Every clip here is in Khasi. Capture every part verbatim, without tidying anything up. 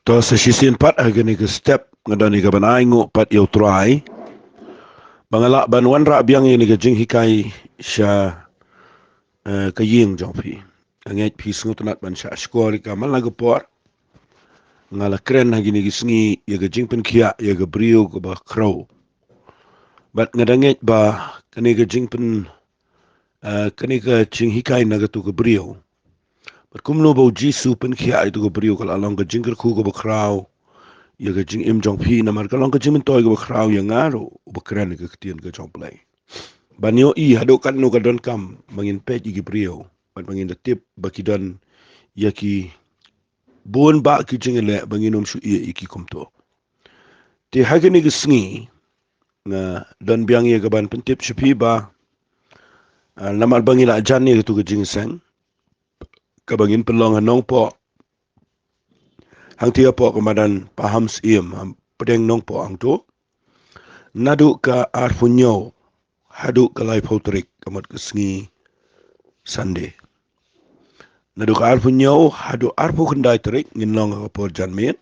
To sa shisien pat ha kane ka step nga don ïa ka ban ai nguh pat ïa u Trai ba nga lah ban wanrah biang ïa kane ka jinghikai sha eh, ka ïing jong phi. Nga ngeit phi sngewtynnat ban shah shkor ïa ka man la ka por. Nga la kren ha kine ki sngi ïa ka jingpynkhiah ïa ka briew kaba khraw. Bad nga da ngeit ba kane ka jingpyn eh, kane ka jinghikai na katu ka briew. Bad kumno ba u Jisu pynkhiah ïa katu ka briew ka la long ka jingkyrkhu kaba khraw ïa ka jingim jong phi namar ka long ka jingmyntoi kaba khraw ïa nga ruh uba kren ïa ka ktien ka jong U Blei. Ban ïohi haduh katno ka donkam ba ngin peit ïa ki briew bad ba ngin da tip ba ki don ïa ki bun bah ki jingïaleh ba ngin ym shu ïeh ïa ki kumto. Te ha kine ki sngi nga don biang ïa ka ban pyntip sha phi ba ah, namar ba ngi la jan ïa katu ka jingïaseng kaba ngin pynlong ha Nongpoh. Hangtei hapoh ka madan Paham Syiem ha pdeng Nongpoh hangto. Naduh ka arphew hynñiew haduh ka laiphew tarik ka mut ka sngi Sunday. Naduh ka arphew hynñiew haduh arphew khyndai tarik ngin long ha ka por janmiet.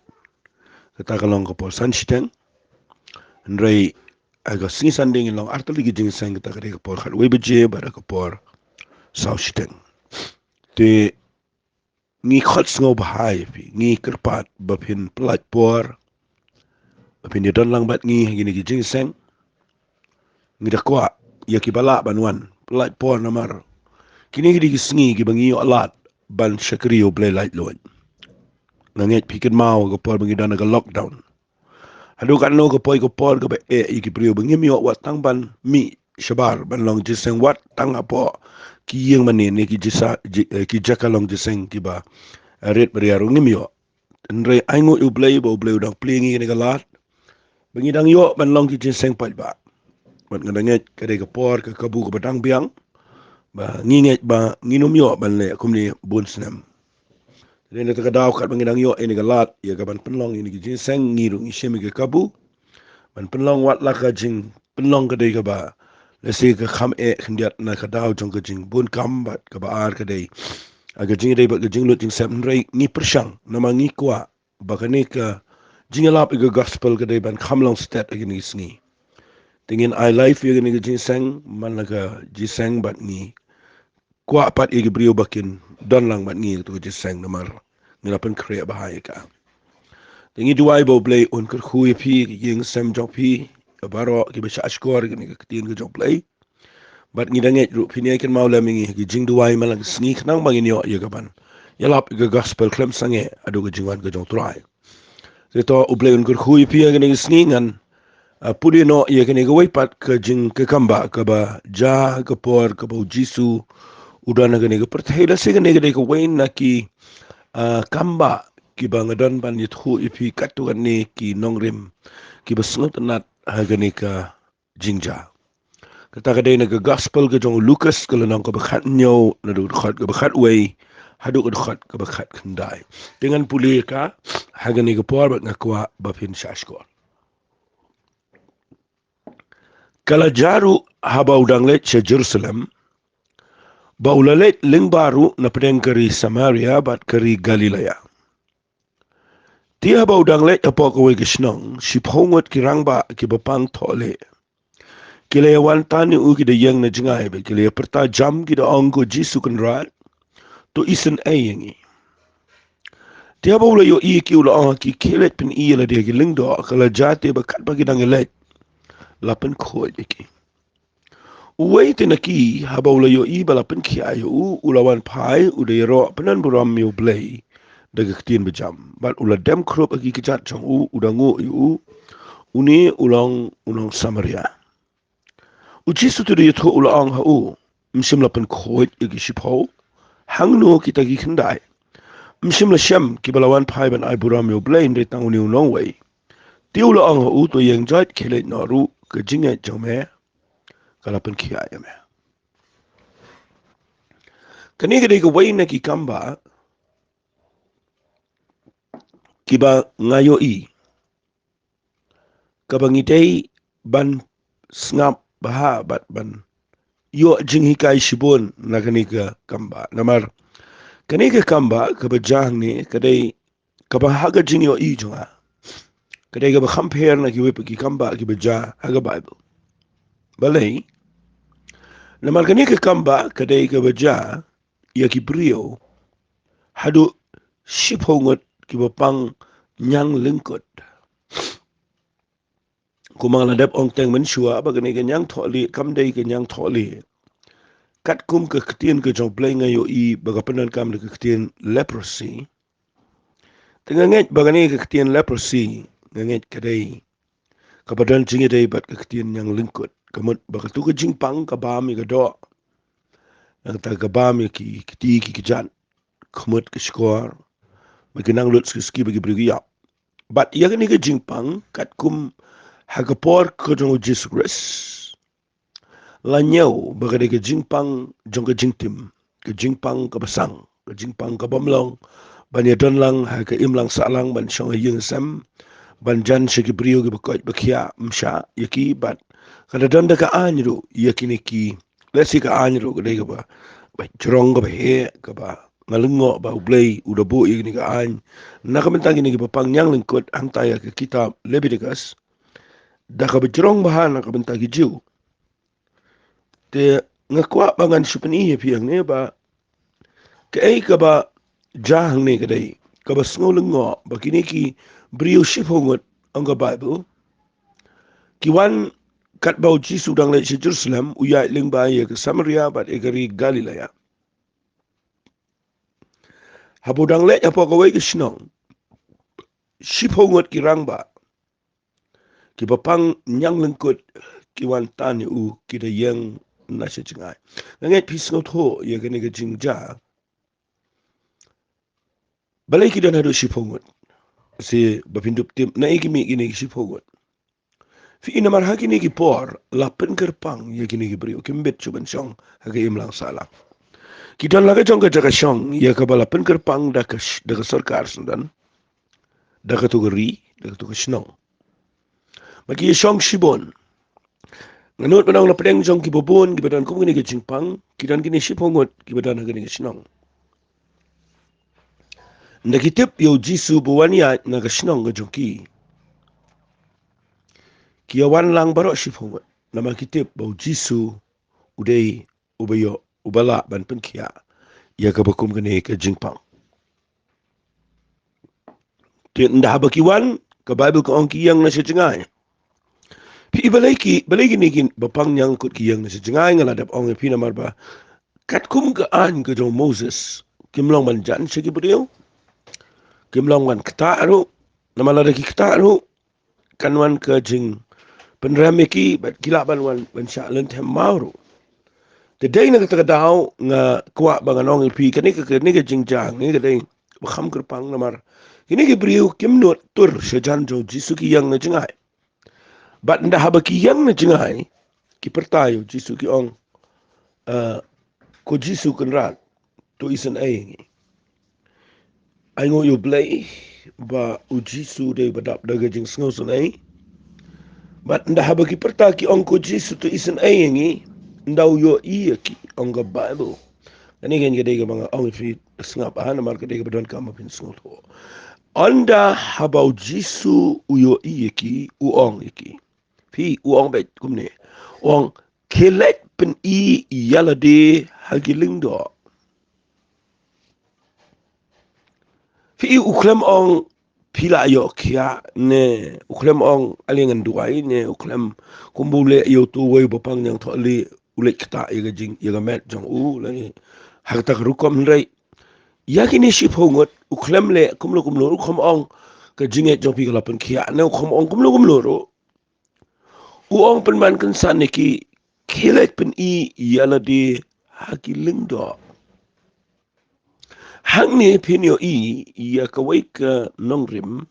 Kata ka long ka por san shiteng. Hynrei ha ka sngi Sunday ngin long artylli ki jingïaseng, kata ka dei ka por khatwei baje bad ka por saw shiteng. Te ngi khot sngewbha ïa phi, ngi kyrpad ba phin pyllait por ba phin ïadon lang bad ngi ha kine ki jingïaseng. Ngi da kwah ïa kiba lah ban wan pyllait por namar kine ki dei ki sngi kiba ngi ïoh lad ban shakri ïa U Blei laitluid. Nga ngeit phi kynmaw ka por ba ngi don ha ka lockdown. Haduh katno ka poi ka por kaba eh ïa ki briew ba ngim ïoh wat tang ban mih shabar ban long jingïaseng wat tang hapoh ki ïing mane ne ki jisa, ji, eh, ki jaka long jingïaseng kiba rit ba riar ruh ngim ïoh. Hynrei ai nguh ïa U Blei ba U Blei u dang plie ngi kane ka lad ba ngi dang ïoh ban long ki jingïaseng paidbah. Bad nga da ngeit ka dei ka por ka kabu kaba dang biang ba ngi ngeit ba ngin ym ïoh ban leh kumne bun snem. Te na kata ka daw katba ngi dang ïoh ïa kane ka lad ïa ka ban pynlong ïa kine ki jingïaseng, ngi ruh ngi shim ïa ka kabu ban pynlong wat la ka jingpynlong ka dei kaba lehse ka kham eh khyndiat na ka daw jong ka jingbun kam bad kaba ar ka dei ka jingïadei bad ka jinglut jingsep. Hynrei ngi pyrshang namar ngi kwah ba kane ka jingïalap ïa ka gospel ka dei ban kham long stet ha kine ki sngi. Te ngin ai live ïa kane ka jingïaseng man la ka jingïaseng bad ngi kwah pat ïa ki briew ba kin don lang bad ngi ha katu ka jingïaseng namar ngi la pynkhreh bha ïa ka. Te ngi duwai ba U Blei un kyrkhu ïa phi, ki ïing sem jong phi, ïa baroh kiba shah shkor ïa kane ka ktien ka jong U Blei. Bad ngi da ngeit ruh phin ïai kynmaw lem ïa ngi ha ki jingduwai man la ka sngi khnang ba ngin ïoh ïa ka ban ïalap ïa ka gospel khlem sangeh haduh ka jingwan ka jong U Trai. Te to U Blei un kyrkhu ïa phi ha kane ka sngi. Ngan ah, pule noh ïa kane kawei pat ka jing, ka kambah kaba jia ha ka por kaba U Jisu u don ha kane ka pyrthei. Lehse kane ka dei kawei na ki ah, kambah kiba nga don ban ïathuh ïa phi katto katne ki nongrim kiba sngewtynnat ha kane ka jingjia. Kata ka dei na ka gospel ka jong u Lukas ka lynnong kaba khathynñiew, naduh ka dkhot kaba khatwei haduh ka dkhot kaba khatkhyndai. Te ngan pule ïa ka ha kane ka por bad nga kwah ba phin shah shkor. Ka la jia ruh haba u dang leit sha Jerusalem ba u la leit lyngba ruh na pdeng ka ri Samaria bad ka ri Galilea. Te haba u dang leit hapoh kawei ka shnong, shiphew ngut ki rangbah kiba pang thohlieh ki la ïa wan tan ïa u, ki da ïeng na jngai bad ki la ïa pyrta jam, ki da ong, Ko Jisu Kynrad, to isynei ïa ngi. Te haba u la ïohi ïa ki, u la ong ha ki, Khie leit pyni ïa lade ha ki lyngdoh. Ka la jia te ba katba ki dang ïaleit la pynkhuid ïa ki. Uwei te na ki haba u la ïohi ba la pynkhiah ïa u, u la wan phai, u da ïaroh pynban burom ïa U Blei da ka ktien bajam. Bad u la dem khrup ha ki kjat jong u, u da nguh ïa u, une u long u nong Samaria. U Jisu te u da ïathuh, u la ong ha u, Ym shym la pynkhuid ïa ki shiphew? Hangno kita ki khyndai? Ym shym la shem kiba la wan phai ban ai burom ïa U Blei, hynrei tang une u nongwei? Te u la ong ha u, To ïeng joit, khie leit noh ruh, ka jingngeit jong me ka la pynkhiah ïa me. Kane ka dei kawei na ki kambah kiba nga ïohi kaba ngi dei ban sngap bha bad ban ïoh jinghikai shibun na kane ka kambah. Namar kane ka kambah kaba jia hangne ka dei kaba ha ka jingïohi jong nga ka dei kaba kham pher na kiwei pat ki kambah kiba jia ha ka Baibl. Balei? Namar kane ka kambah ka dei kaba jia ïa ki briew haduh shiphew ngut kiba pang ñianglyngkut. Kumba nga la dep ong teng mynshuwa ba kane ka ñiangthohlieh kam dei ka ñiangthohlieh katkum ka ktien ka jong U Blei, nga ïohi ba ka pyndonkam da ka ktien leprosy. Te nga ngeit ba kane ka ktien leprosy, nga ngeit ka dei kaba don jingïadei bad ka ktien ñianglyngkut. Ka mut ba katu ka jingpang ka bam ïa ka doh, nangta ka bam ïa ki kti ki kjat, ka mut ka shkor, bad ki nang lut suki suki bad ki briew ki ïap. Bad ïa kane ka jingpang katkum ha ka por ka jong U Jisu Khrist la ñiew ba ka dei ka jingpang jong ka jingtim, ka jingpang kaba sang, ka jingpang ka bym long ban ïadon lang ha ka imlang sahlang, ban shong ha ïing ha sem, ban jan sha ki briew kiba koit ba khiah, ym shah ïa ki. Bad ka da don da ka aiñ ruh ïa kine ki, lehse ka aiñ ruh ka dei kaba, ba jrong, kaba heh, kaba nga lyngngoh ba U Blei u da buh ïa kine ka aiñ na ka bynta kine kiba pang ñianglyngkut hangta ïa ka kitab Leviticus, da kaba jrong bha na ka bynta ki Jiw. Te nga kwah ba ngan shu pyni ïa phi hangne ba kaei kaba jia hangne ka dei kaba sngew lyngngoh, ba kine ki briew shiphew ngut, ong ka Baibl, ki wan katba U Jisu dang leit sha Jerusalem, u ïaid lyngba ïa ka Samaria bad ïa ka ri Galilea. Haba u dang leit hapoh kawei ka shnong, shiphew ngut ki rangbah kiba pang ñianglyngkut ki wan tan ïa u, ki da ïeng na sha jngai. Nga ngeit phi sngewthuh ïa kane ka jingjia. Balei ki don haduh shiphew ngut? Shi ba phin dup tip naei ki mih kine ki shiphew ngut. Phi i, namar ha kine ki por la pynkyrpang ïa kine ki briew, kim bit shuh ban shong ha ka imlang sahlang. Ki don la ka jong ka jaka shong ïa kaba la pynkyrpang da ka sh-, da ka sorkar syndon, da katu ka ri, da katu ka shnong. Ba ki shong shibun. Nga nud ban ong na pdeng jong kiba bun kiba don kum kane ka jingpang, ki don kine shiphew ngut kiba don ha kane ka shnong. Ynda ki tip ïa U Jisu ba u wan ïaid na ka shnong ka jong ki, ki ïa wan lang baroh shiphew ngut, namar ki tip ba U Jisu u dei uba ïoh, uba lah ban pynkhiah ïa kaba kum kane ka jingpang. Te ynda haba ki wan, ka Baibl ka ong ki ïeng na sha jngai. Phi i, balei ki, balei kine kiba pang ñianglyngkut ki ïeng na sha jngai? Nga la dep ong ïa phi namar ba katkum ka aiñ ka jong u Moses, kim long ban jan sha ki briew, kim long ban ktah ruh, namar lada ki ktah ruh kan wan ka jingpynrem ïa ki, bad ki lah ban wan ban shah lynthem maw ruh. Te dei na kata ka daw nga kwah ba ngan ong ïa phi, kane ka, kane ka jingjia hangne ka dei ba kham kyrpang namar kine ki briew kim nud tur sha jan jong U Jisu, ki ïeng na jngai. Bad ynda haba ki ïeng na jngai, ki pyrta ïa U Jisu, ki ong, ah, ko Jisu Kynrad, to isynei ïa ngi. Ai nguh ïa U Blei ba U Jisu u dei ba dap da ka jingsngewsynei. Bad ynda haba ki pyrta ki ong ko Jisu to isynei ïa ngi, ynda u ïohi ïa ki, ong ka Baibl. Kane ka dei kaba nga ong ïa phi, sngap ha, namar ka dei kaba donkam ba phin sngewthuh. Ynda haba U Jisu u ïohi ïa ki, u ong ïa ki. Phi, u ong beit kumne. U ong, khie leit pyni ïa lade ha ki lyngdoh. Phi, u khlem ong phi la ïoh khiah, ne u khlem ong ale ngan duwai, ne u khlem kumba u leh ïa utu uwei uba pang ñiangthohlieh, u leit ktah ïa ka jing, ïa ka met jong u, lane ha kata ka rukom. Hynrei ïa kine shiphew ngut u khlem leh kumno kumno ruh, u khlem ong ka jingngeit jong phi ka la pynkhiah, ne u khlem ong kumno kumno ruh. U ong pynban kynsan ïa ki, khie leit pyni ïa lade ha ki lyngdoh. Hangne phin ïohi ïa kawei ka nongrim.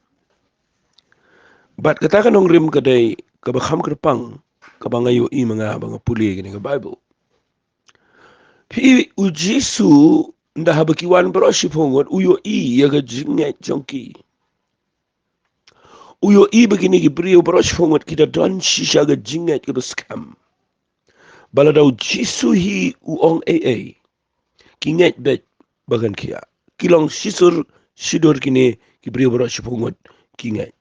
Bad kata ka nongrim ka dei kaba kham kyrpang kaba nga ïohi ma nga ba nga pule kane ka Baibl. Phi, U Jisu ynda haba ki wan baroh shiphew ngut, u ïohi ïa ka jingngeit jong ki. U ïohi ba kine ki briew baroh shiphew ngut ki da don shisha ka jingngeit kaba skhem ba lada U Jisu hi u ong ei ei, ki ngeit beit ba kan khiah. Ki long shisur shidur kine ki briew baroh shiphew ngut ki ngeit.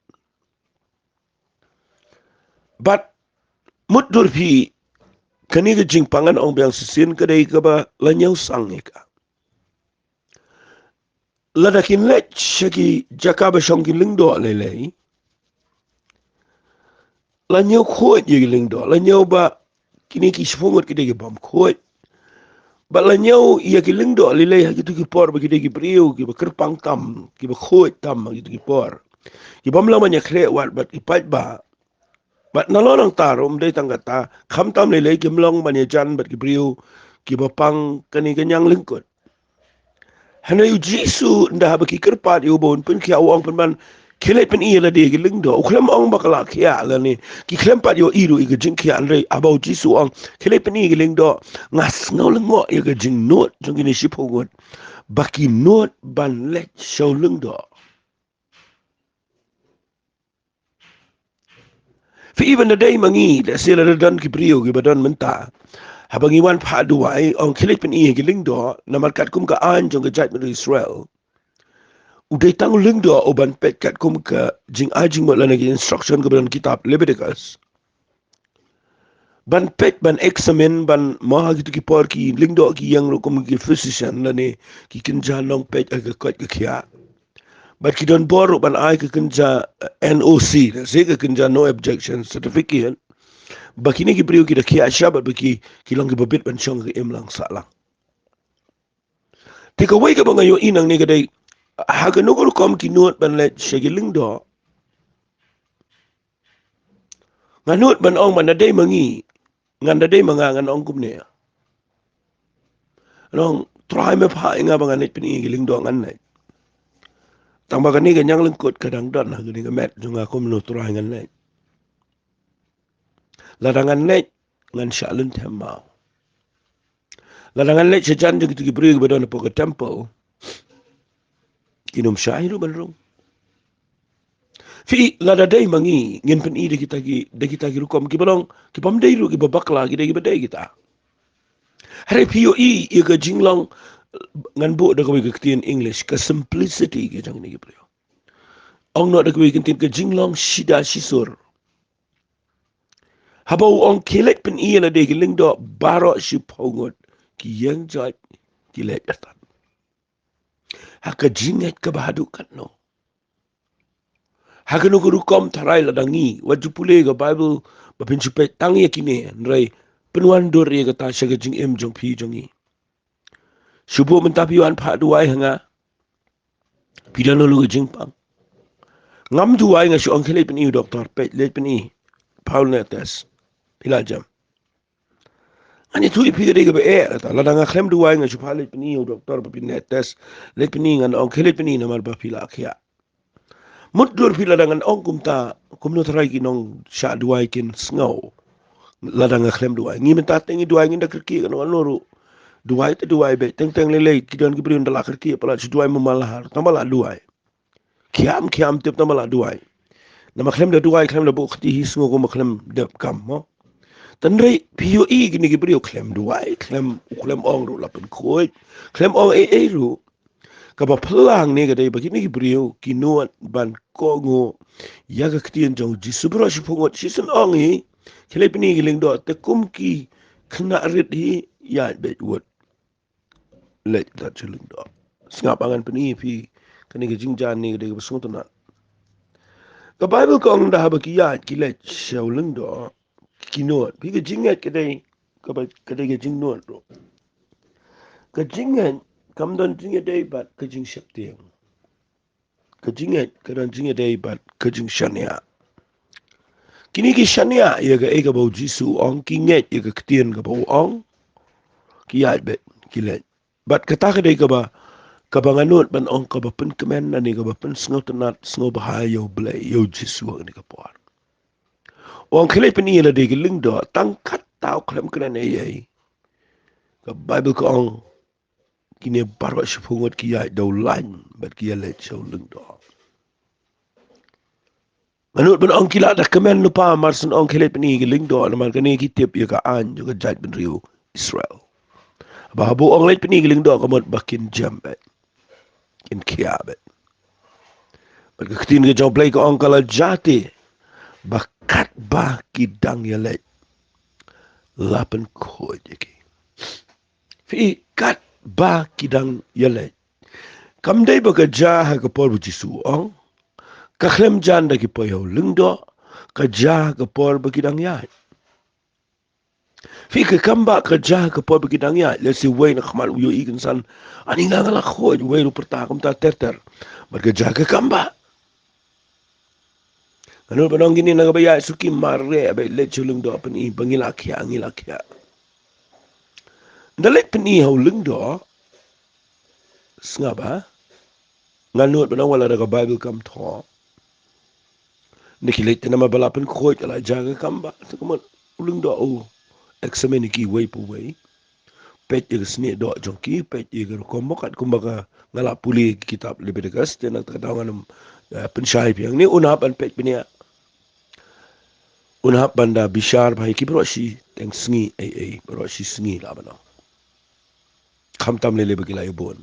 Bad mutdur phi, kane ka jingpang ngan ong biang shisien ka dei kaba la ñiewsang ïa ka. Lada kin leit sha ki jaka ba shong ki lyngdoh lei lei, la ñiew khuid ïa ki lyngdoh, la ñiew ba kine ki shiphew ngut ki dei ki bym khuid. Bad la ñiew ïa ki lyngdoh lei lei ha kito ki por ba ki dei ki briew kiba kyrpang tam, kiba khuid tam ha kito ki por, ki bym long ban ïakhreh wat bad ki paidbah. Bad nalor nangta ruh ym dei tang kata, khamtam lei lei kim long ban ïajan bad ki briew kiba pang kane ka ñiang lyngkut. Hynrei u Jisu ynda haba ki kyrpad ïa u ba un pynkhiah, u ong pynban, khie leit pyni ïa lade ki lyngdoh. U khlem ong ba ka la khiah lane, ki khlem pat ïohi ruh ïa ka jingkhiah, hynrei haba u Jisu u ong, khie leit pyni ïa ki lyngdoh, nga sngew lyngngoh ïa ka jingnud jong kine shiphew ngut ba ki nud ban leit sha u lyngdoh. Phi, even da dei ma ngi, lehse lada don ki briew kiba don mynta, haba ngi wan phah duwai, ong khie leit pyni ïa ki lyngdoh, namar katkum ka aiñ jong ka jaitbynriew Israel, u dei tang u lyngdoh u ban peit katkum ka jingai jingmut lane ka instruction kaba don kitab Leviticus. Ban peit, ban examine, ban mo ha kito ki por ki lyngdoh ki ïeng ruh kum ki physician lane ki kynja nongpeit ha ka koit ka khiah. Bad ki don bor ruh ban ai ka kynja, eh, N O C, lehse ka kynja no objection certificate, ba kine ki briew ki da khiah shaba ba ki, ki long kiba bit ban shong ha ka imlang sahlang. Te kawei kaba nga ïohi nangne ka dei, ha kano ka rukom ki nud ban leit sha ki lyngdoh. Nga nud ban ong, man da dei ma ngi, ngan da dei ma nga, ngan ong kumne. Ngan ong, Trai me phah ïa nga ba ngan leit pyni ïa ki lyngdoh, ngan leit. Tangba kane ka ñiang lyngkut ka dang don ha kane ka met jong nga, kumno Trai ngan leit? Lada ngan leit, ngan shah lynthem maw? Lada ngan leit shajan jong kito ki briew kiba don hapoh ka temple, kin ym shah hi ruh ban rung. Phi, lada dei ma ngi, ngin pyni da kita ki, da kita ki rukom kiba long, ki bym dei ruh kiba bakla, ki dei kiba dei kita. Hynrei phi ïohi ïa ka jinglong, ngan buh da kawei ka ktien English, ka simplicity ka jong kine ki briew. Ong noh da kawei ka ktien, ka jinglong shida shisur. Haba u ong khie leit pyni ïa lade ki lyngdoh, baroh shiphew ngut ki ïeng joit, ki leit artat. Ha ka jingngeit kaba haduh katno? Ha kano ka rukom tharai lada ngi, wat ju pule ka Bible ba phin shu peit tang ïa kine, hynrei pynwandur ïa kata sha ka jingim jong phi jong ngi. Shu buh mynta phi wan phah duwai ha nga, phi don halor ka jingpang. Ngam duwai, nga shu ong khie leit pyni u doktor, peit, leit pyni, phah u leit test. Phi la jem. Ngan ïathuh ïa phi ka dei kaba eh, kata. Lada nga khlem duwai, nga shu phah leit pyni ïa u doktor ba phin leit test, leit pyni, ngan ong khie leit pyni namar ba phi la khiah. Mutdur phi, lada ngan ong kumta, kumno tharai ki nongshah duwai kin sngew? Lada nga khlem duwai, ngi mynta te ngi duwai, ngin da kyrkieh kano kano ruh. Duwai te duwai beit, teng teng lei lei ki don ki briew ynda la kyrkieh palat shu duwai ma malhar, tang ba la duwai. Khiam khiam tip tang ba la duwai. Namar khlem da duwai, khlem da buh kti hi, sngew kumba khlem dep kam mo. Hynrei phi ïohi kine ki briew khlem duwai, khlem, u khlem ong ruh la pynkhuid, khlem ong ei ei ruh. Kaba phylla hangne ka dei ba kine ki briew ki nud ban kohnguh ïa ka ktien jong u Jisu. Baroh shiphew ngut shisien ong hi, khie leit pyni ïa ki lyngdoh, te kum ki khynnah rit hi, ïaid beit wut. Leit artat sha lyngdoh. Sngap, ngan pyni ïa phi kane ka jingjia, ne ka dei kaba sngewtynnat. Ka Bible ka ong da haba ki ïaid ki leit sha u lyngdoh, ki nud. Phi, ka jingngeit ka dei, kaba, ka dei ka jingnud ruh. Ka jingngeit kam don jingïadei bad ka jingsheptieng. Ka jingngeit ka don jingïadei bad ka jingshaniah. Kine ki shaniah ïa kaei kaba u Jisu u ong, ki ngeit ïa ka ktien kaba u ong, ki ïaid beit, ki leit. Bad kata ka dei kaba, kaba nga nud ban ong kaba pynkmen, lane kaba pynsngewtynnat, sngewbha ïa U Blei, ïa u Jisu ha kane ka por. U ong khie leit pyni ïa lade ki lyngdoh, tang katta, u khlem kren ei ei. Ka Bible ka ong, kine baroh shiphew ngut ki ïaid da u laiñ bad ki ïaleit sha u lyngdoh. Nga nud ban ong ki la da kmen lypa mar shu ong khie leit pyni ïa ki lyngdoh, namar kane ki tip ïa ka aiñ jong ka jaitbynriew Israel. Ba haba u ong leit pyni ïa ki lyngdoh, ka mut ba kin jem beit, kin khiah beit. Bad ka ktien ka jong U Blei ka ong ka la jia te, ba katba ki dang ïaleit, la pynkhuid ïa ki. Phi, katba ki dang ïaleit. Kam dei ba ka jia ha ka por ba U Jisu u ong. Ka khlem jia ynda ki poi ha u lyngdoh, ka jia ha ka por ba ki dang ïaid. Phi, ka kambah ka jia ha ka por ba ki dang ïaid. Lehse uwei na khmat u ïohi kynsan, ani nga nga la khuid, uwei ruh pyrta kumta ter ter. Bad ka jia ha ka kambah. Nga nud ban ong kine na kaba ïaid suki, mareh beit, leit sha u lyngdoh pyni ba ngi la khiah, ngi la khiah. Ynda leit pyni ha u lyngdoh, sngap ha. Nga nud ban ong wat la da ka Baibl kam thoh, ynda ki leit te namar ba la pynkhuid, la jia ha ka kambah. Te kumno u lyngdoh u examine ïa ki uwei pa uwei. Peit ïa ka snieh doh jong ki, peit ïa ka rukom ba kat kumba ka, nga la pule ïa ki kitab Leviticus, te na kata ka daw ngan ym, eh, pynshai biang. Une un hap ban peit bniah. Un hap ban da bishar bha ïa ki baroh shi teng sngi, ei ei, baroh shi sngi lah ban ong. Khamtam lei lei ba ki la ïa bun.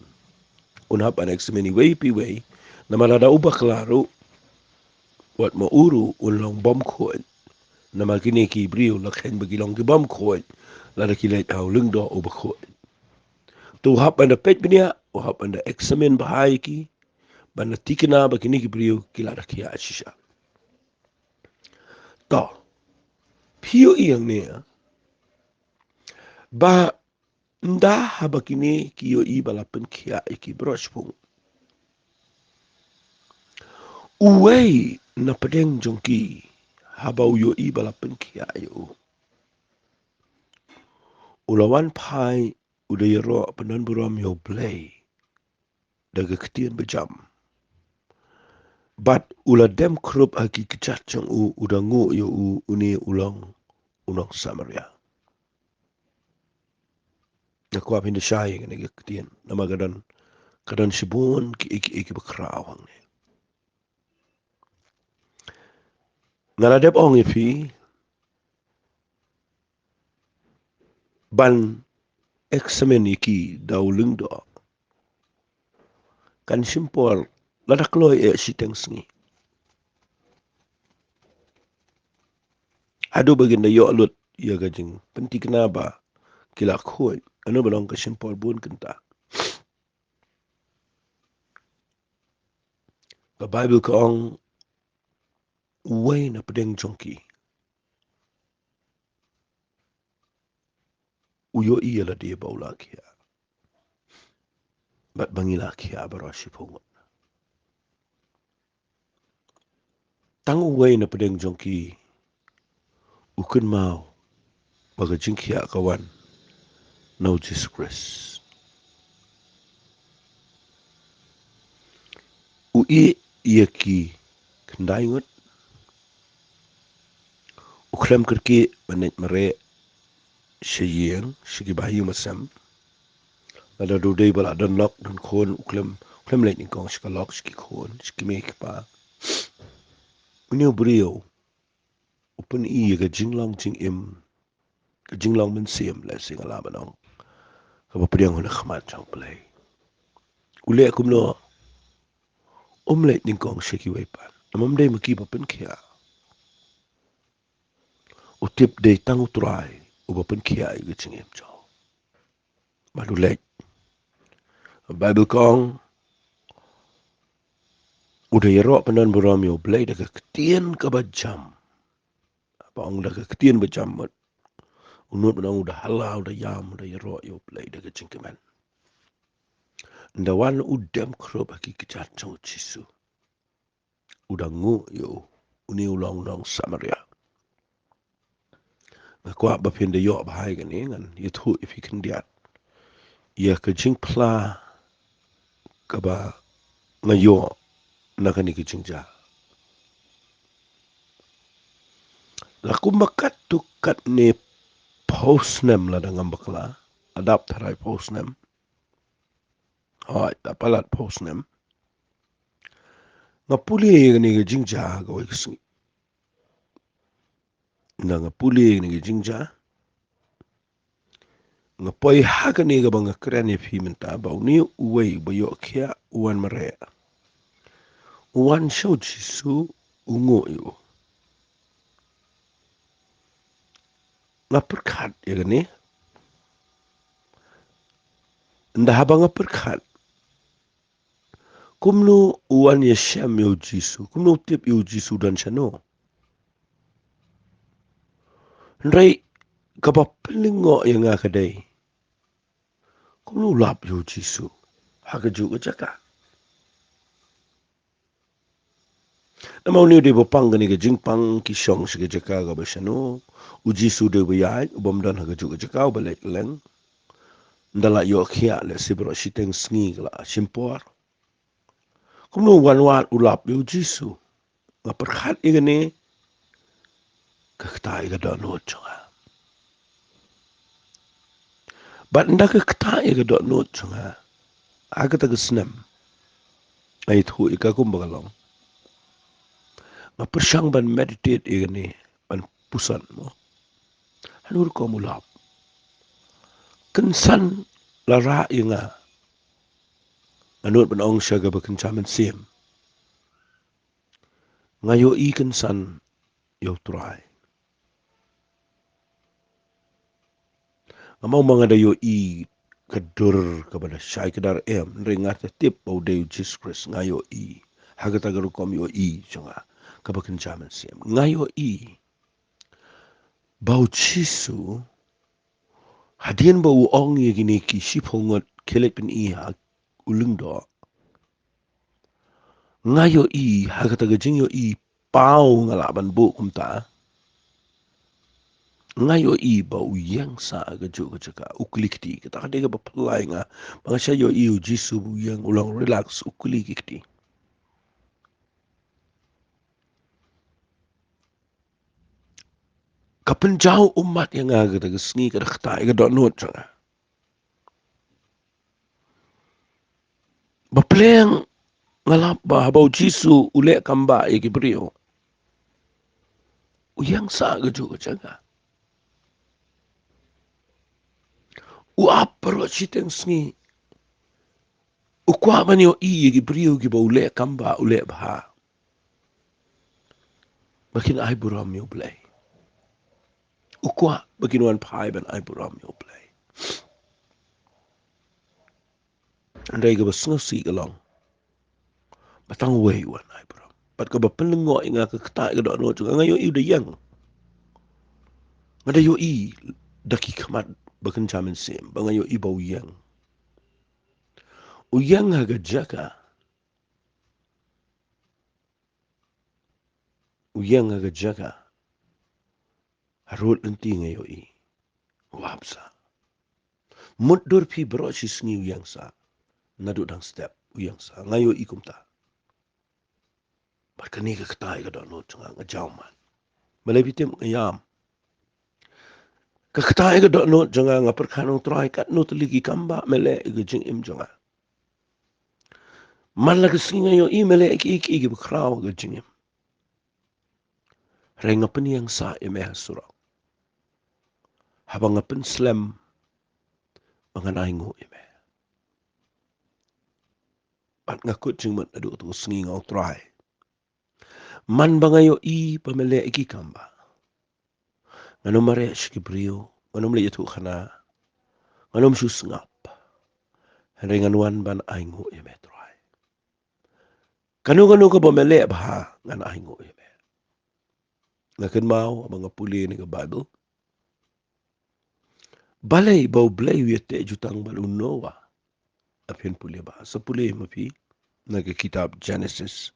Un hap ban examine iwei pa iwei. Namar lada u bakla ruh, wat ma u ruh un long bymkhuid. Namar kine ki briew la kheiñ ba ki long ki bymkhuid lada ki leit ha u lyngdoh uba khuid. Te u hap ban da peit bniah, u hap ban da examine bha ïa ki, ban da thikna ba kine ki briew ki la da khiah shisha. To, phi ïohi hangne ba ynda haba kine ki ïohi ba la pynkhiah ïa ki baroh shiphew, uwei na pdeng jong ki, haba u ïohi ba la pynkhiah ïa u, u la wan phai, u da ïaroh pyndonburom ïa U Blei da ka ktien bajam. Bad u la dem khrup ha ki kjat jong u, u da nguh ïa u, une u long u nong Samaria. Nga kwah phin da shai ïa kane ka ktien namar ka don, ka don shibun kiei kiei kiba khraw hangne. Nga la dep ong ïa phi ban examine ïa ki da u lyngdoh kan shim por lada kloi eh shiteng sngi. Haduh ba kin da ïoh lut ïa ka jingpynthikna ba ki la khuid, ano ba long ka shim por bun kynta. Ka Baibl ka ong, uwei na pdeng jong ki u ïohi ïa lade ba u la khiah bad ba ngi la khiah baroh shiphew ngut. Tang uwei na pdeng jong ki u kynmaw ba ka jingkhiah ka wan na U Jisu Khrist. U ïeh ïa ki khyndai ngut, u khlem kyrkieh ban leit mareh sha ïing, sha ki bahaïing bahasem. Lada u dei ba la don lok don khun, u khlem, u khlem leit nyngkong sha ka lok, sha ki khun, sha ki mei ki kpa. Une u briew u pyni ïa ka jinglong jingim, ka jinglong mynsiem, lehse nga lah ban ong, kaba pdiang ha khmat jong U Blei. U leh kumno? Um leit nyngkong sha kiwei pat, namar um dei ma ki ba pynkhiah. U tip dei tang U Trai uba pynkhiah ïa ka jingim jong u. Bad u leit. Baibl ka ong, u da ïaroh pyndonburom ïa U Blei da ka ktien kaba jam. Ba ong da ka ktien ba jam mut, u nud ban ong u da hala, u da ïam, u da ïaroh ïa U Blei da ka jingkmen. Ynda wan u dem khrup ha ki kjat jong U Jisu, u da nguh ïa u, une u long nong Samaria. Nga kwah ba phin da ïoh bha ïa kane, ngan ïathuh ïa phi khyndiat ïa ka jingphla kaba nga ïoh na kane ka jingjia. La kumba katto katne phew snem lada ngam bakla, la dap tharai phew snem. Hooid, la palat phew snem. Nga pule ïa kane ka jingjia kawei ka sngi. Ynda nga pule ïa kane ka jingjia, nga poi ha kane kaba nga kren ïa phi mynta, ba une uwei ba ïoh khiah u wan mareh. U wan sha u Jisu, u nguh ïa u. Nga pyrkhat ïa kane. Ynda haba nga pyrkhat, kumno u wan ïashem ïa u Jisu? Kumno u tip ïa u Jisu don shano? Hynrei kaba pynlyngngoh ïa nga ka dei, kumno u lap ïa u Jisu ha kajuh ka jaka? Namar une u dei uba pang kane ka jingpang, ki shong sha ka jaka kaba shano. U Jisu u dei uba ïaid, u bym don ha kajuh ka jaka, uba leit leng. Ynda la ïoh khiah lehse baroh shiteng sngi ka la shim por. Kumno u wan wad u lap ïa u Jisu? Nga pyrkhat ïa kane, ka ktah ïa ka dohnud jong nga. Bad ynda ka ktah ïa ka dohnud jong nga, ha kata ka snem, nga ïathuh ïa ka kumba ka long. Nga pyrshang ban meditate ïa kane, ban puson mo. Hanu rukom u lap? Kynsan la rah ïa nga. Nga nud ban ong sha kaba kynja mynsiem, nga ïohi kynsan ïa u Trai. Nga mut ma nga da ïohi ka dur kaba da shai kdar, em, hynrei nga da tip ba u dei u Jisu Khrist, nga ïohi. Ha kata ka rukom ïohi jong nga kaba kynja mynsiem, nga ïohi ba u Jisu, hadien ba u ong ïa kine ki shiphew ngut, khie leit pyni ha u lyngdoh. Nga ïohi, ha kata ka jingïohi paw nga lah ban buh kumta. Nga ïohi ba u ïeng sah ha kajuh ka jaka, u kylli kti. Kata ka dei kaba pynlait ïa nga, ba nga shait ïohi u Jisu ba u ïeng, u long relax, u kylli ki kti. Ka pynjaw ummat ïa nga ha kata ka sngi, ka da ktah ïa ka dohnud jong nga. Ba pleng nga lap ba haba u Jisu u leh kambah ïa ki briew, u ïeng sah ha kajuh ka jaka. U ap baroh shiteng sngi. U kwah ban ïohi ïa ki briew kiba u leh kambah, u leh bha, ba kin ai burom ïa u Blei. U kwah ba kin wan phai ban ai burom ïa u Blei. Hynrei kaba sngewsih ka long ba tang uwei u wan ai burom. Bad kaba pynlyngngoh ïa nga, ka ktah ïa ka dohnud jong nga, nga ïohi u da ïeng. Nga da ïohi da ki khmat ba kynja mynsiem, ba nga ïohi ba u ïeng. U ïeng ha ka jaka. U ïeng ha ka jaka. Harud lynti nga ïohi. U ap sah. Mutdur phi, baroh shi sngi u ïeng sah. Naduh dang step u ïeng sah. Nga ïohi kumta. Bad kane ka ktah ïa ka dohnud jong nga, nga jaw man. Balei phi tip nga ïam? Ka ktah ïa ka dohnud jong nga, nga pyrkhat, ong Trai, katno tylli ki kambah me leh ïa ka jingim jong nga. Man la ka sngi nga ïohi me leh kiei kiei kiba khraw ha ka jingim. Hynrei nga pynïeng sah ïa me ha surok. Haba nga pynslem ba ngan ainguh ïa me. Bad nga kut jingmut naduh tu sngi, nga ong Trai, man ba nga ïohi ba me leh ïa ki kambah, ngan ym mareh sha ki briew, ngan ym leit ïathuh khana, ngan ym shu sngap. Hynrei ngan wan ban ainguh ïa me Trai. Kano kano kaba me leh bha ngan ainguh ïa me. Nga kynmaw haba nga pule na ka Baibl, balei ba u Blei u ïateh jutang bad u Noah? Phin pule bha, sa pule ma phi na ka kitab Genesis.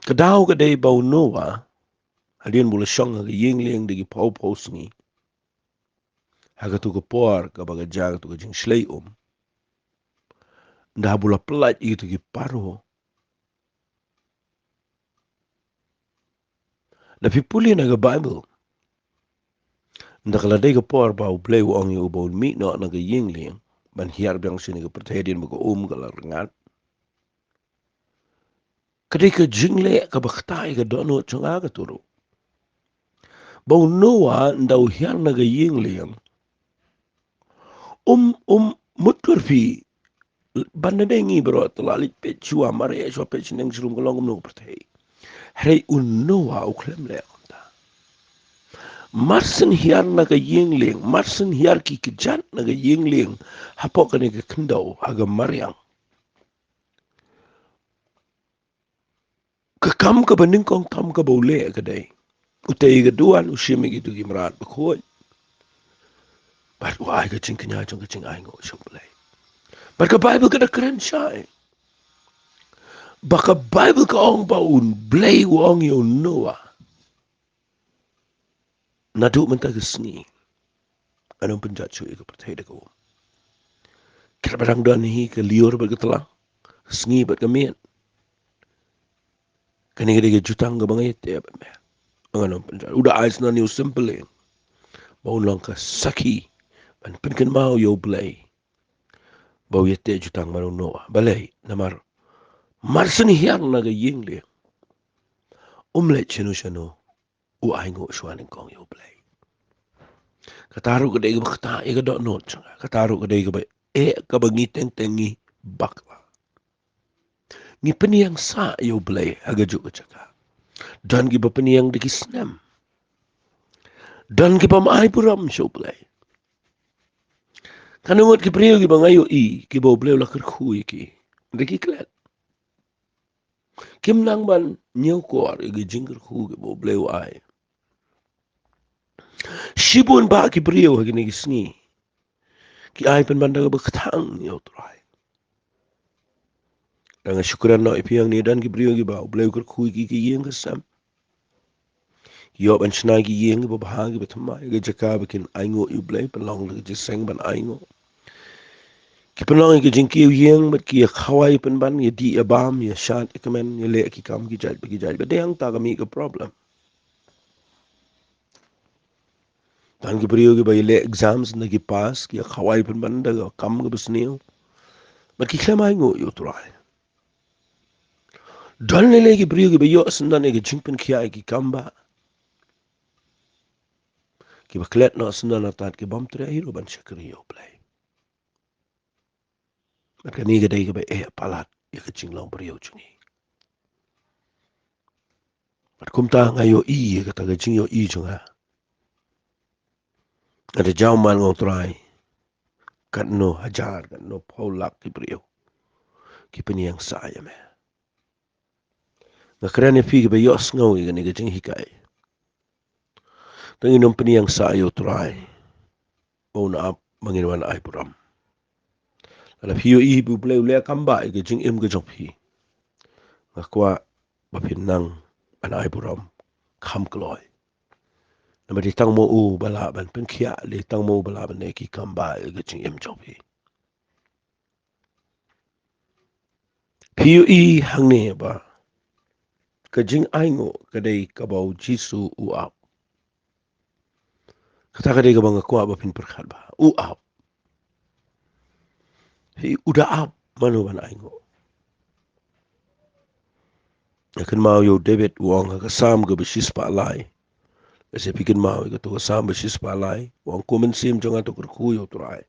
Ka daw ka dei ba u Noah, hadien ba u la shong ha ka ïing lieng da ki phew phew sngi, ha katu ka por kaba ka jia katu ka jingshlei um, da haba u la pyllait ïa kitu ki paro, da phi pule na ka Baibl, da ka la dei ka por ba u Blei u ong ïa u ba un mih noh na ka ïing lieng ban hiar biang sha kane ka pyrthei hadien ba ka um ka la rngat. Ka dei ka jingleh kaba ktah ïa ka dohnud jong nga katu ruh. Ba u Noah ynda u hiar na ka ïing lieng, um, um, mutdur phi, Ban da dei ngi baroh, te la leit peit shuwa, mareh shuwa, peit shaneng shalum ka long kumno ka pyrthei. Hynrei u Noah u khlem leh kumta. Mar shen hiar na ka ïing lieng, mar shen hiar ki kjat na ka ïing lieng, hapoh kane ka khyndew ha ka mariang. Ka kam kaba nyngkong tam kaba u leh ka dei, u tei ka duwan, u shim ïa kito ki mrad bakhuid, bad u ai ka jingkñia jong ka jingainguh sha U Blei. Bad ka Baibl ka da kren shai ba ka Baibl ka ong ba U Blei u ong ïa u Noah, naduh mynta ka sngi ngan ym pynjot shuh ïa ka pyrthei da ka um. Katba dang don hi ka lyiur bad ka tlang, ka sngi bad ka miet, kane ka dei ka jutang kaba nga ïateh bad me. Ngan ym pynjot. U da ai sngewbha ïa u Simply ba un long ka sakhi ban pynkynmaw ïa U Blei ba u ïateh jutang bad u Noah. Balei? Namar mar shen hiar na ka ïing lieng, um leit shano shano, u ainguh shuwa nyngkong ïa U Blei. Kata ruh ka dei kaba ktah ïa ka dohnud jong nga. Kata ruh ka dei kaba eh kaba ngi teng teng ngi bakla. Ngi pynïangsah ïa U Blei ha kajuh ka jaka. Don kiba pynïang da ki snem. Don kiba ym ai burom sha U Blei. Katno ngut ki briew kiba nga ïohi kiba U Blei u la kyrkhu ïa ki, da ki klet. Kim nang ban ñiewkor ïa ki jingkyrkhu kiba U Blei u ai. Shibun bah ki briew ha kine ki sngi ki ai pynban da kaba kthang ïa U Trai. Dang shu kren noh ïa phi hangne, don ki briew kiba U Blei u kyrkhu ïa ki, ki ïing ki sem. Ki ïoh ban shna ki ïing kiba bha kiba thymmai, ka jaka ba kin ainguh ïa U Blei, pynlong da ka jingïaseng ban ainguh. Ki pynlong ïa ka jingkiew ïing bad ki ïa khawai pynban, ïa dih ïa bam, ïa shad ïa kmen, ïa leh ki kam ki jait ba ki jait ba dei hangta ka mih ka problem. Don ki briew kiba ïa leh exams, ynda ki pass ki ïa khawai pynban da ka kam kaba sniew. Bad ki khlem ainguh ïa U Trai. Don lei lei ki briew kiba ïoh syndon ïa ka jingpynkhiah ïa ki kam bah, kiba klet noh syndon artat, ki bym treh hi ruh ban shakri ïa U Blei. Bad kane ka dei kaba eh palat ïa ka jinglong briew jong ngi. Bad kumta nga ïohi ïa kata ka jingïohi jong nga. Nga da jaw man nga ong, Trai, katno hajar, katno phew lak ki briew ki pynïangsah ïa me. Nga kren ïa phi kiba ïohsngew ïa kane ka jinghikai. Tang ngin ym pynïangsah ïa U Trai ba un ap ba ngin wan ai burom. Lada phi ïohi ba U Blei u leh kam bah ïa ka jingim ka jong phi, nga kwah ba phin nang ban ai burom kham kloi. Namar dei tang ma u ba lah ban pynkhiah, dei tang ma u ba lah ban leh ki kam bah ïa ka jingim jong phi. Phi ïohi hangne ba ka jingainguh ka dei kaba U Jisu u ap. Kata ka dei kaba nga kwah ba phin pyrkhat ba u ap. Phi, u da ap, mano ban ainguh? Nga kynmaw ïa u David u ong ha ka Salm kaba shispah lai. Lehse phi kynmaw ïa kato ka Salm ba shispah lai, u ong, ko mynsiem jong nga to kyrkhu ïa U Trai.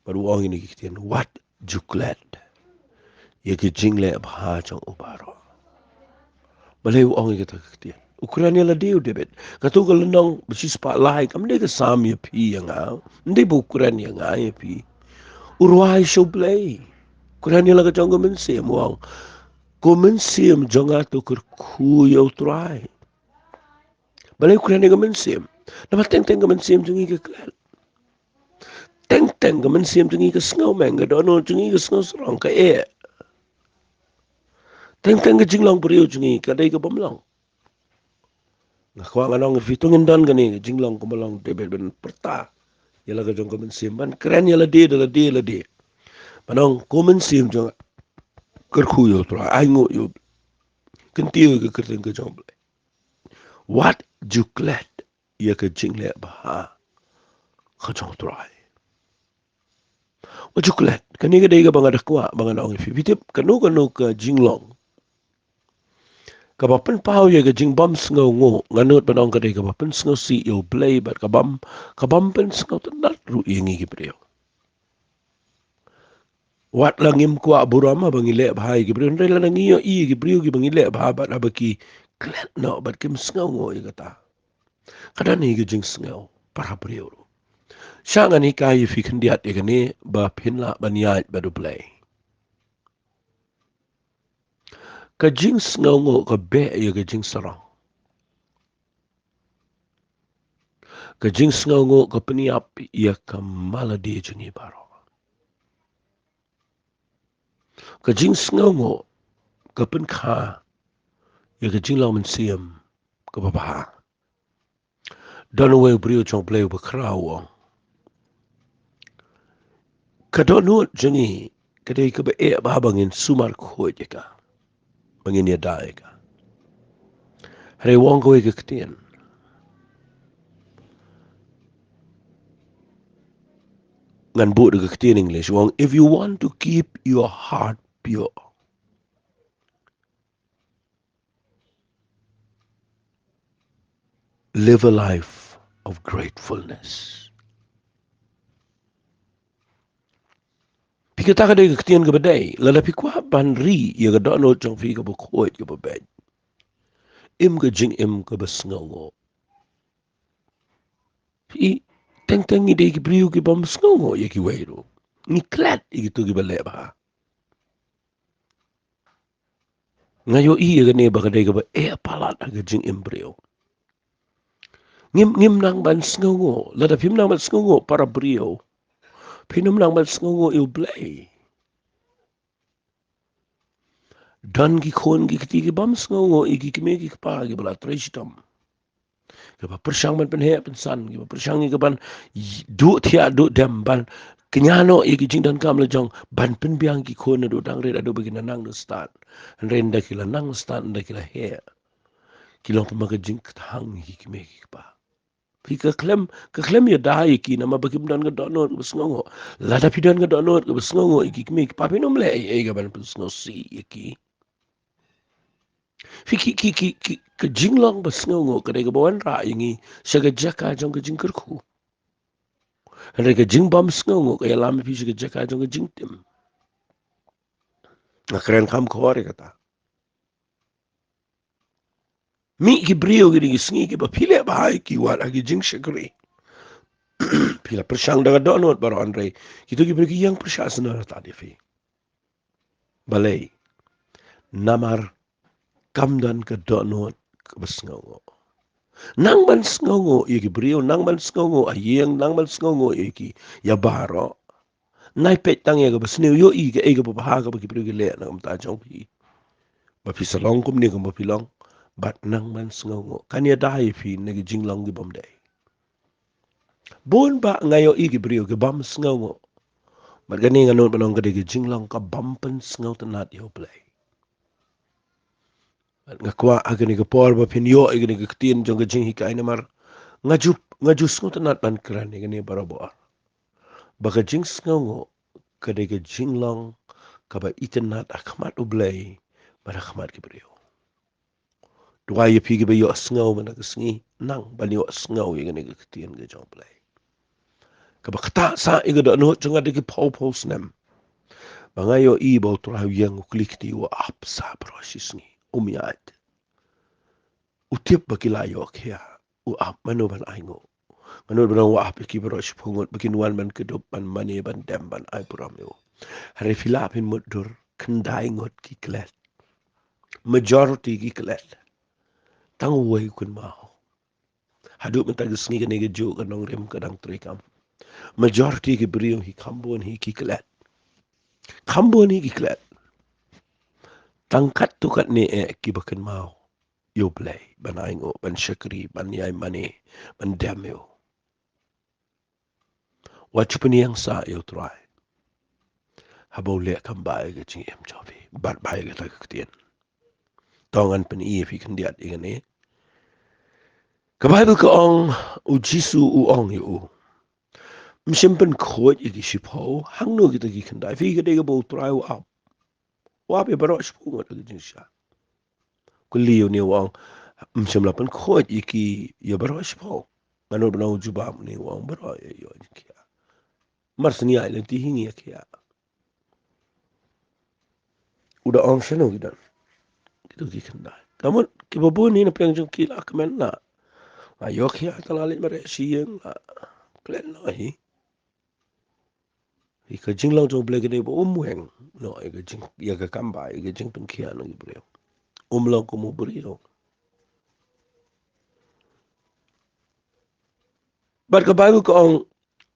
Bad u ong ïa kine ki ktien, wat ju klet ïa ki jingleh bha jong u baroh. Balei u ong ïa kata ka ktien? U kren ïa lade u David. Kato ka lynnong ba shispah lai kam dei ka Salm ïa phi ïa nga. Ym dei ba u kren ïa nga ïa phi. U rwai sha U Blei. U kren ïa la ka jong ka mynsiem, u ong, ko mynsiem jong nga to kyrkhu ïa U Trai. Balei u kren ïa ka mynsiem? Namar teng teng ka mynsiem jong ngi ka klet. Teng teng ka mynsiem jong ngi ka sngewmeng, ka dohnud jong ngi ka sngewsarong, ka eh. Teng teng ka jinglong briew jong ngi ka dei ka bym long. Nga kwah ngan ong ïa phi, to ngin don kane ka jinglong kaba long David ban pyrta ïa la ka jong ka mynsiem, ban kren ïa lade da lade lade. Ban ong, ko mynsiem jong nga, kyrkhu ïa U Trai, ainguh ïa U Blei, kyntiew ïa ka kyrteng ka jong U Blei. Wat ju klet ïa ka jingleh bha ka jong U Trai. Wat ju klet, kane ka dei kaba nga da kwah ba ngan ong ïa phi. Phi tip, kano kano ka jinglong kaba pynpaw ïa ka jingbym sngewnguh, nga nud ban ong ka dei kaba pynsngewsih ïa U Blei bad ka bym, ka bym pynsngewtynnat ruh ïa ngi ki briew. Wat la ngim kwah burom haba ngi leh bha ïa ki briew, hynrei lada ngi ïohi ïa ki briew kiba ngi leh bha bad haba ki klet noh bad kim sngewnguh ïa kata, ka don hi ka jingsngew para briew ruh. Sha ngan hikai ïa phi khyndiat ïa kane ba phin lah ban ïaid bad U Blei. Ka jingsngewnguh ka beh ïa ka jingsarong. Ka jingsngewnguh ka pynïap ïa ka malade jong ngi baroh. Ka jingsngewnguh ka pynkha ïa ka jinglong mynsiem kaba bha. Don uwei u briew jong U Blei uba khraw u ong, ka dohnud jong ngi ka dei kaba eh bha ba ngin sumar khuid ïa ka, ba ngin ïada ïa ka. Hynrei u ong kawei ka ktien. Ngan buh da ka ktien English, u ong, "If you want to keep your heart pure, live a life of gratefulness." Phi, kata ka dei ka ktien kaba dei, lada phi kwah ban ri ïa ka dohnud jong phi kaba khuid kaba beit, im ka jingim kaba sngewnguh. Phi, teng teng ngi dei ki briew kibym sngewnguh ïa kiwei ruh. Ngi klet ïa kito kiba leh bha. Nga ïohi ïa kane ba ka dei kaba eh palat ha ka jingim briew. Ngim, ngim nang ban sngewnguh, lada phim nang ban sngewnguh para briew, phin ym nang ban sngewnguh ïa U Blei. Don ki khun ki kti kibym sngewnguh ïa ki kmie ki kpa kiba la trei shitom, kiba pyrshang ban pynheh pynsan, kiba pyrshang ïa ka ban duh thiah duh dem, ban kñia noh ïa ki jingdonkam la jong, ban pynbiang ki khun naduh dang rit haduh ba kin nang stad. Hynrei ynda ki la nang stad, ynda ki la heh, ki long kumba ka jingkthang ïa ki kmie ki kpa. Phi, ka khlem, ka khlem ïada ïa ki namar ba kim don ka dohnud kaba sngewnguh. Lada phi don ka dohnud kaba sngewnguh ïa ki kmie ki kpa, phin ym leh ei ei ka ban pynsngewsih ïa ki. Phi, ki, ki, ki, ki, ka jinglong ba sngewnguh ka dei kaba wanrah ïa ngi sha ka jaka jong ka jingkyrkhu. Hynrei ka jingbym sngewnguh ka ïalam ïa phi sha ka jaka jong ka jingtim. Nga kren kham khor ïa kata. Mih ki briew kine ki sngi kiba phi leh bha ïa ki wat ha ki jingshakri. Phi la pyrshang da ka dohnud baroh, hynrei kito ki briew ki ïeng pyrshah sngewbha ïa phi. Balei? Namar kam don ka dohnud kaba sngewnguh. Nang ban sngewnguh ïa ki briew, nang ban sngewnguh ha ïing, nang ban sngewnguh ïa ki, ïa baroh. Nai peit tang ïa kaba sniew, ïohi kaei kaba bha kaba ki briew ki leh na ka bynta jong phi, ba phi sa long kumne kumba phi long. Bad nang ban sngewnguh kan ïada ïa phi na ki jinglong kibym dei. Bun bah nga ïohi ki briew kibym sngewnguh. Bad kane nga nud ban ong ka dei ka jinglong kabym pynsngewtynnat ïa U Blei. Bad nga kwah ha kane ka por ba phin ïoh ïa kane ka ktien jong ka jinghikai namar nga ju, nga ju sngewtynnat ban kren ïa kane barabor, ba ka jingsngewnguh ka dei ka jinglong kaba itynnat ha khmat U Blei bad ha khmat ki briew. Duwai ïa phi kiba ïohsngew mynta ka sngi, nang ban ïohsngew ïa kane ka ktien ka jong U Blei, kaba ktah sah ïa ka dohnud jong nga da ki phew phew snem. Ba nga ïohi ba U Trai u ïeng, u kli kti, u ap sah baroh shi sngi, um ïaid. U tip ba ki la ïoh khiah, u ap mano ban ainguh. Nga nud ban ong u ap ïa ki baroh shiphew ngut ba kin wan ban kdup, ban mane, ban dem, ban ai burom ïa u. Hynrei phi lah phin mutdur, khyndai ngut ki klet. Majority ki klet. Tang uwei u kynmaw. Haduh mynta ka sngi kane kajuh ka nongrim ka dang treikam. Majority ki briew hi kham bun hi ki klet. Kham bun hi ki klet. Tang katto katne eh kiba kynmaw ïa U Blei, ban ainguh, ban shakri, ban ïai mane, ban dem ïa u. Wat ju pynïeng sah ïa U Trai haba u leh kam bha ïa ka jingim jong phi, bad bha ïa kata ka ktien. To ngan pyni ïa phi khyndiat ïa kane. Ka Baibl ka ong, U Jisu u ong ïa u, ym shym pynkhuid ïa ki shiphew, hangno kita ki khyndai? Phi, ka dei kaba U Trai u ap. U ap ïa baroh shiphew ngut ha ka jingshisha. Kylli une u ong, ym shym la pynkhuid ïa ki, ïa baroh shiphew? Nga nud ban ong u jubab une u ong, baroh ïa, ïa, ïa khiah. Mar sngewthuh lynti hi ngi ïa khiah. u da ong shano ki don kito ki khyndai. Ka mut kiba bun hi na pdeng jong ki la kmen la, la ïoh khia, te la leit mareh sha ïing, la klet noh hi. Hi ka jinglong jong U Blei ka dei ba um weng noh ïa ka jing, ïa ka kam ba, ïa ka jingpynkhiah na ki briew. Um long kum u briew. Bad ka Baibl ka ong,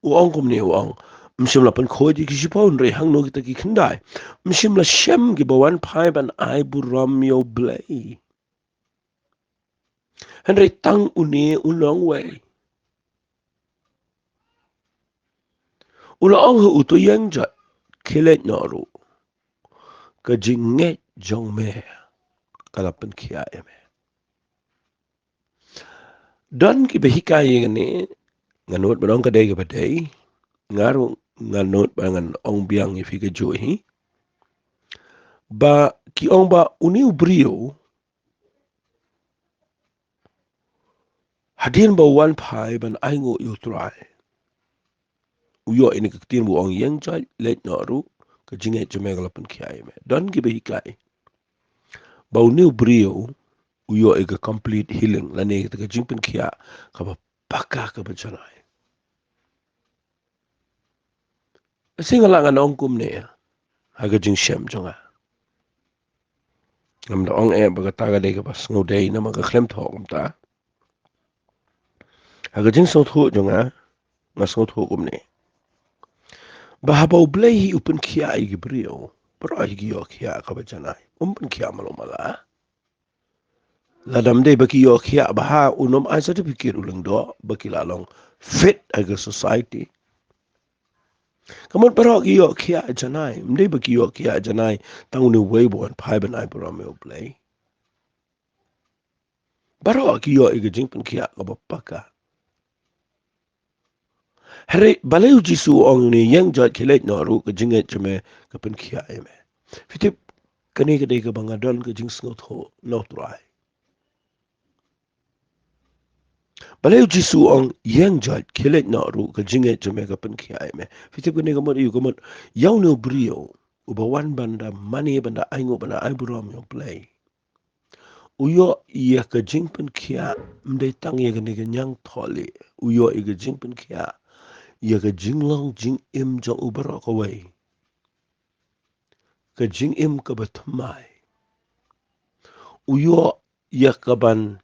u ong kumne, u ong, ym shym la pynkhuid ïa ki shiphew, hynrei hangno kita ki khyndai? Ym shym la shem kiba wan phai ban ai burom ïa U Blei? Hynrei tang une u nongwei. U la ong ha uto u ïeng jait, khie leit noh ruh, ka jingngeit jong me ka la pynkhiah ïa me. Don kiba hikai ïa kane, nga nud ba dang ka dei kaba dei, nga ruh nga nud ba ngan ong biang ïa phi kajuh hi. Ba ki ong ba une u briew, hadien ba u wan phai ban ainguh ïa U Trai, u ïoh ïa kane ka ktien ba u ong, ïeng jait, leit noh ruh, ka jingngeit jong me ka la pynkhiah ïa me. Don kiba hikai ba une u briew u ïoh ïa ka complete healing, lane kata ka jingpynkhiah kaba paka, kaba janai. Shisha nga lah ngan ong kumne ha ka jingshem jong nga. Ngam da ong eh ba kata ka dei kaba sngewdei, namar ka khlem thoh kumta. Ha ka jingsngewthuh jong nga, nga sngewthuh kumne, ba haba U Blei hi u pynkhiah ïa ki briew, baroh hi ki ïoh khiah kaba janai. Um pynkhiah malu mala. Lada ym dei ba ki ïoh khiah, ba ha un ym ai certificate u lyngdoh ba ki la long fit ha ka society. Ka mut baroh ki ïoh khiah janai, ym dei ba ki ïoh khiah janai tang une uwei ba wan phai ban ai burom ïa U Blei. Baroh ki ïoh ïa ka jingpynkhiah kaba paka. Hynrei balei U Jisu u ong ïa une, ïeng jait, khie leit noh ruh, ka jingngeit jong me ka pynkhiah ïa me? Phi tip, kane ka dei kaba nga don ka jingsngewthuh na U Trai. Balei U Jisu u ong, ïeng jait, khie leit noh ruh, ka jingngeit jong me ka pynkhiah ïa me? Phi tip kane ka mut aïu? Ka mut ïa une u briew uba wan ban da mane, ban da ainguh, ban da ai burom ïa U Blei, u ïoh ïa ka jingpynkhiah ym dei tang ïa kane ka ñiangthohlieh. U ïoh ïa ka jingpynkhiah ïa ka jinglong jingim jong u baroh kawei, ka jingim kaba thymmai. U ïoh ïa ka ban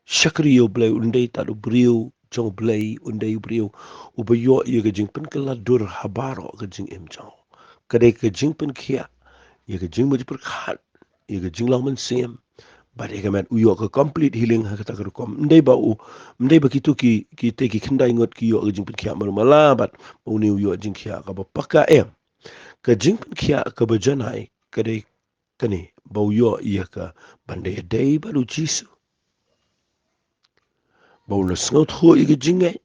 shakri ïa U Blei. Un dei tad u briew jong U Blei, un dei u briew uba ïoh ïa ka jingpynkylla dur ha baroh ka jingim jong u. Ka dei ka jingpynkhiah ïa ka jingmut jingpyrkhat, ïa ka jinglong mynsiem, bad ïa ka met, u ïoh ka complete healing ha kata ka rukom. Ym dei ba u, ym dei ba kito ki, kita ki khyndai ngut ki ïoh ka jingpynkhiah malu mala bad ba une u ïoh jingkhiah kaba paka, em. Ka jingpynkhiah kaba janai ka dei kane, ba u ïoh ïa ka ban da ïadei bad U Jisu, ba u la sngewthuh ïa ka jingngeit,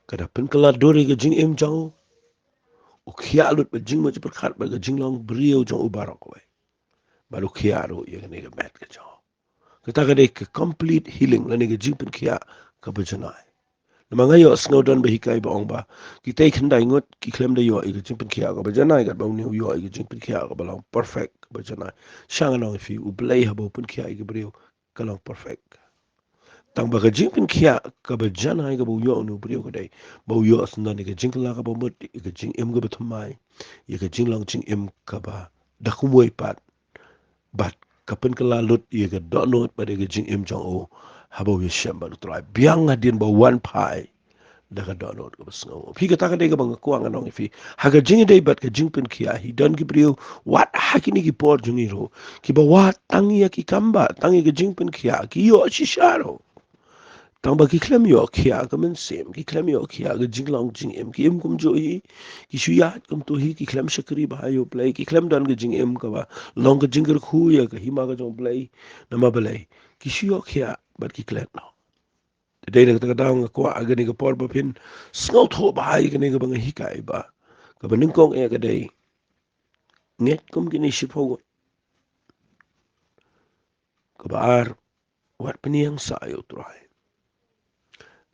ka da pynkylla dur ïa ka jingim jong u, u khiah lut bad jingmut jingpyrkhat bad ka jinglong briew jong u baroh kawei, bad u khiah ruh ïa kane ka met ka jong u. Kata ka dei ka complete healing lane ka jingpynkhiah kaba janai. Namar nga ïohsngew don ba hikai ba ong ba kita ki khyndai ngut ki khlem da ïoh ïa ka jingpynkhiah kaba janai, katba une u ïoh ïa ka jingpynkhiah kaba long perfect, kaba janai. Shisha ngan ong ïa phi, U Blei haba u pynkhiah ïa ki briew ka long perfect. Tang ba ka jingpynkhiah kaba janai kaba u ïoh une u briew ka dei ba u ïoh sngewdon ïa ka jingkylla kaba mut, ïa ka jingim kaba thymmai, ïa ka jinglong jingim kaba da kumwei pat, bad ka pynkylla lut ïa ka dohnud bad ïa ka jingim jong u haba u ïashem bad U Trai, biang hadien ba u wan phai da ka dohnud kaba sngew. Phi, kata ka dei kaba nga kwah ngan ong ïa phi, ha ka jingïadei bad ka jingpynkhiah hi, don ki briew wat ha kine ki por jong ngi ruh kiba wad tang ïa ki kambah, tang ïa ka jingpynkhiah, ki ïoh shisha ruh. Tang ba ki khlem ïoh khiah ka mynsiem, ki khlem ïoh khiah ka jinglong jingim, ki im kumjuh hi, ki shu ïaid kumto hi, ki khlem shakri bha ïa U Blei, ki khlem don ka jingim kaba long ka jingkyrkhu ïa ka hima ka jong U Blei. Namar balei? Ki shu ïoh khiah bad ki klet noh. Te dei na kata ka daw nga kwah ha kane ka por ba phin sngewthuh bha ïa kane kaba nga hikai ba, kaba nyngkong eh ka dei, ngeit kum kine shiphew ngut. Kaba ar, wat pynïeng sah ïa U Trai.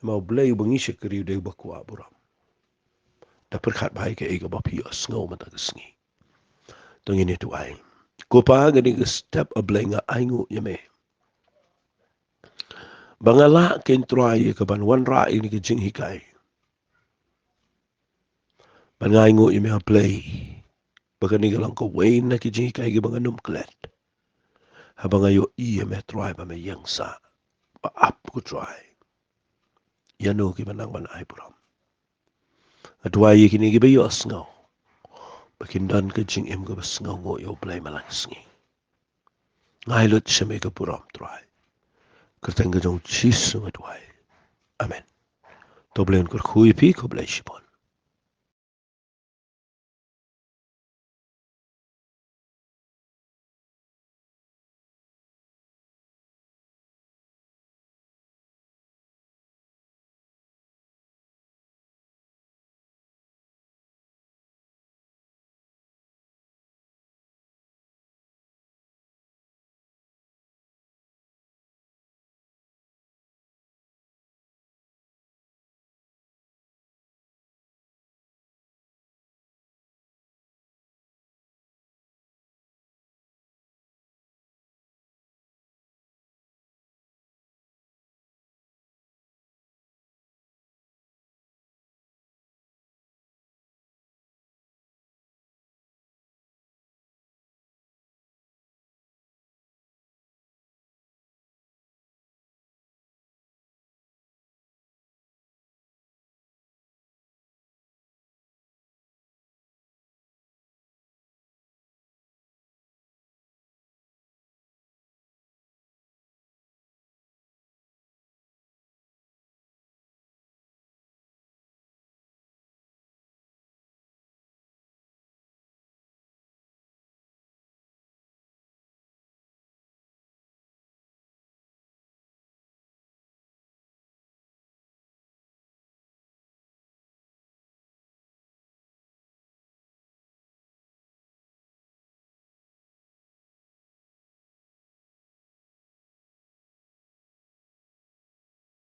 Namar U Blei uba ngi shakri u dei uba kwah burom. Da pyrkhat bha ïa kaei kaba phi ïohsngew mynta ka sngi. To ngin ïa duwai. Ko Pa, ha kane ka step, A Blei, nga ainguh ïa me ba nga lah, ko Trai, ïa ka ban wanrah ïa kane ka jinghikai, ba nga ainguh ïa me, A Blei, ba kane ka long kawei na ki jinghikai kiba ngan ym klet. Haba nga ïohi ïa me Trai ba me ïeng sah, ba ap, ko Trai, ïano kiba nang ban ai burom. Nga duwai ïa kine kiba ïohsngew ba kin don ka jingim kaba sngewnguh ïa U Blei man la ka sngi. Nga ai lut sha me ka burom, Trai. Kyrteng ka jong U Jisu nga duwai. Amen. To U Blei un kyrkhu ïa phi, khublei shibun.